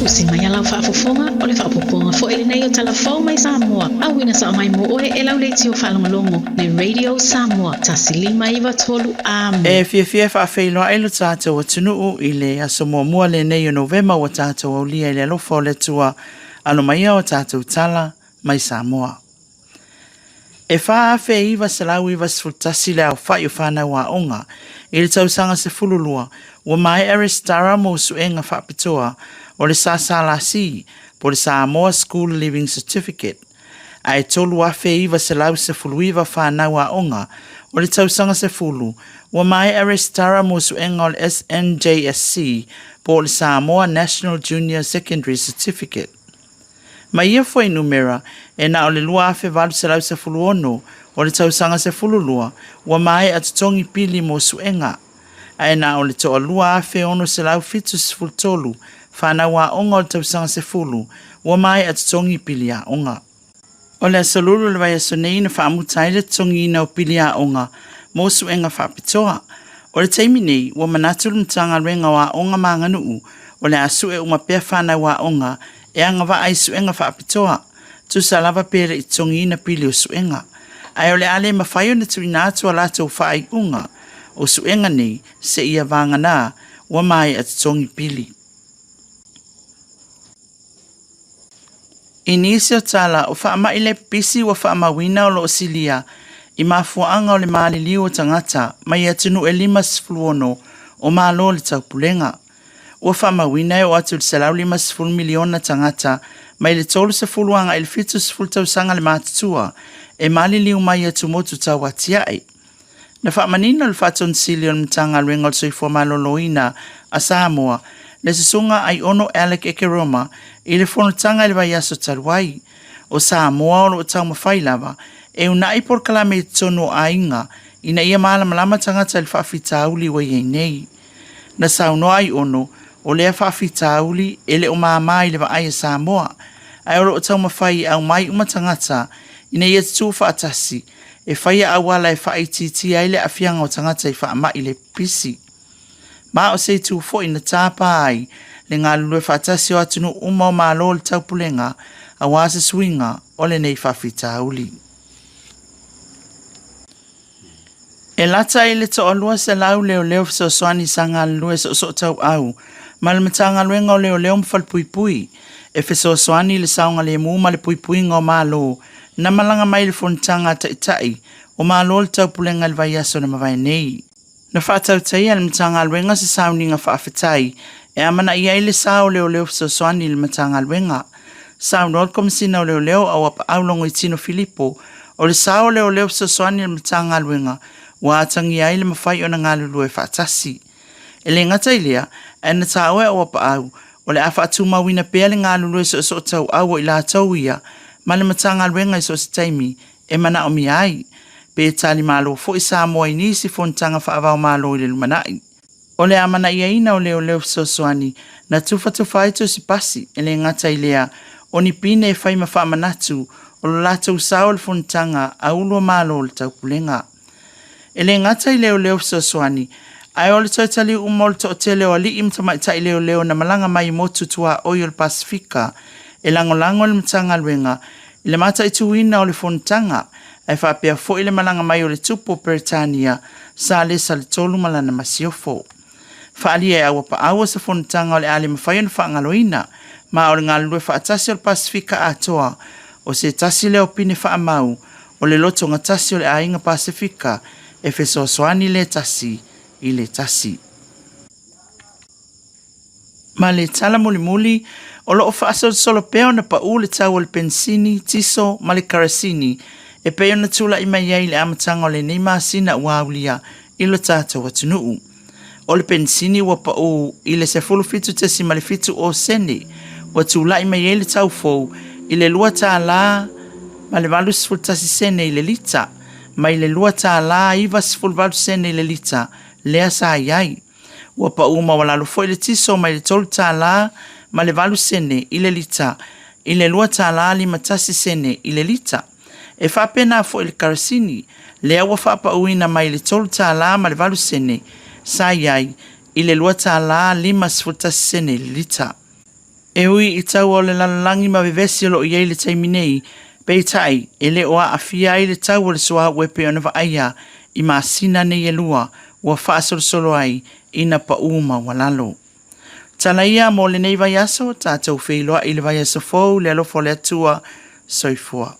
Usi mai a lau faafofoga, o le faaopoopoga foi lenei o Tala Fou mai Samoa, auina sao mai mo oe e lau leitio faalogologo, le Radio Samoa 1593 AM. E fiafia e faafeiloai lo tatou atunuu i le aso muamua lenei o Novema ua tatou aulia i le alofa o le Atua. Alo maia o tatou tala mai Samoa. E 4,991 le aofai o fanau aoga i le tausaga 12 ua maea resitara mo suega faapitoa o le SSLC po o le Samoa School Leaving Certificate, ae 3,919 fanau aoga o le tausaga 10 ua maea resitara mo suega o le SNJSC po o le Samoa National Junior Secondary Certificate. Ma ia fuainumera, e na o le 2,816 o le tausaga 12 ua maea totogi pili mo suega, ae na o le toa 2,673 fanau aoga o le tausaga 10 ua maea totogi pili aoga. O le Aso Lulu o le vaiaso nei na faamuta ai le totogiina o pili aoga mo suega faapitoa. O le taimi nei, ua manatu le Matagaluega o Aoga ma Aganuu o le a sue uma pea fanau aoga e agavaa i suega faapitoa, tusa lava pe le i totogiina pili o suega. Ae o le a le mafai ona tuuina atu a latou faaiuga o suega nei seia vagana ua maea totogi pili. I nisi o tala, o faamai le pipisi ua faamauina o lo o silia i mafuaaga o le maliliu o tagata mai atunuu e 56 o Malo o le Taupulega. Ua faamauina e oo atu i le 150 miliona tagata mai le 30 agai i le 70 tausaga le matutua e maliliu mai atumotu tauatiae. Na faamanino e le Faatonisili o le Matagaluega o le Soifua Maloloina a Samoa, le Susuga Aiono Alec Ekeroma i le fonotaga i le vaiaso talu ai. O Samoa o lo o taumafai lava e uunai polokalame i totonu o aiga ina ia malamalama tagata i le faafitauli ua i ai nei. Na saunoa Aiono, o lea faafitauli e le o mama i le vaai a Samoa, ae o lo o taumafai e aumai uma tagata ina ia tutū faatasi e faia auala e faaitiitia ai le aafiaga o tagata i faamai le pipisi. Ma o se itu foi na tapa ai le galulue faatasi o atunuu uma o Malo o le Taupulega aua se suiga o lenei faafitauli. E lata i le toalua selau leoleo fesoasoani sa galulue soosootauau ma le Matagaluega o Leoleo ma Falepuipui e fesoasoani i le saogalemu ma le puipuiga o Malo na malaga mai i le Fonotaga a Taitai o Malo o le Taupulega i le vaiaso na mavae nei. Na faatautaia e le Matagaluega se sauniga faafetai e amanaia ai le sa o leoleo fesoasoani i le Matagaluega. Saunoa le Komesina o Leoleo Auapaau Logoitino Filipo, o le sa o leoleo fesoasoani i le Matagaluega ua atagia ai le mafai ona galulue faatasi. E le gata i lea, ae na taua e Auapaau, o le a faatumauina pea le galulue soosootauau o i latou ia ma le Matagaluega i so o se taimi e manaomia ai, pe talimalo foi Samoa i nisi fonotaga faava-o-Malo i le lumanai. O le amanaiaina o leoleo fesoasoani na tufatufa ai tusipasi, e le gata i lea, o ni pine e fai ma faamanatu o lo latou sao i le fonotaga a ulu o Malo o le Taupulega. E le gata i leoleo fesoasoani, ae o le toe taliu uma o le toatele o alii ma tamaitai leoleo na malaga mai i motu tuaoi o le Pasefika e lagolago i le Matagaluega i le mataituina o le fonotaga, ae faapea foi le malaga mai o le Tupu o Peretania, Salesa le Tolu ma lana masiofo. Faaalia e Auapaau o se fonotaga o le a le mafai ona faagaloina, ma o le galulue faatasi o le Pasefika atoa, o se tasi lea o pine faamau o le lotogatasi o le aiga Pasefika e fesoasoani le tasi i le tasi. Ma le tala mulimuli, o lo o faasolosolo pea ona pau le tau o le penisini, tiso ma le karasini e pei ona tulai mai ai i le amataga o lenei masina ua aulia i lo tatou atunuu. O le penisini ua pau i le 17.70 sene, ua tulai mai ai le tau fou i le $2 ma le 81 sene i le lita, mai le $2.98 sene i le lita lea sa i ai. Ua pau maualalo foi le tiso mai le $3 ma le 8 sene i le lita i le $2.51 sene i le lita. E faapena foi le karasini, lea ua faapauina mai le $3 ma le 8 sene sa i ai i le $2.51 sene i le lita. E ui i taua o le lalolagi ma vevesi o lo o i ai i le taimi nei, peitai, e le o aafia ai le tau o le suauu e pei ona vaaia i masina nei e lua ua faasolosolo ai ina pau maualalo. Tala ia mo lenei vaiaso, tatou feiloai i le vaiaso fou i le alofa o le Atua. Soifua.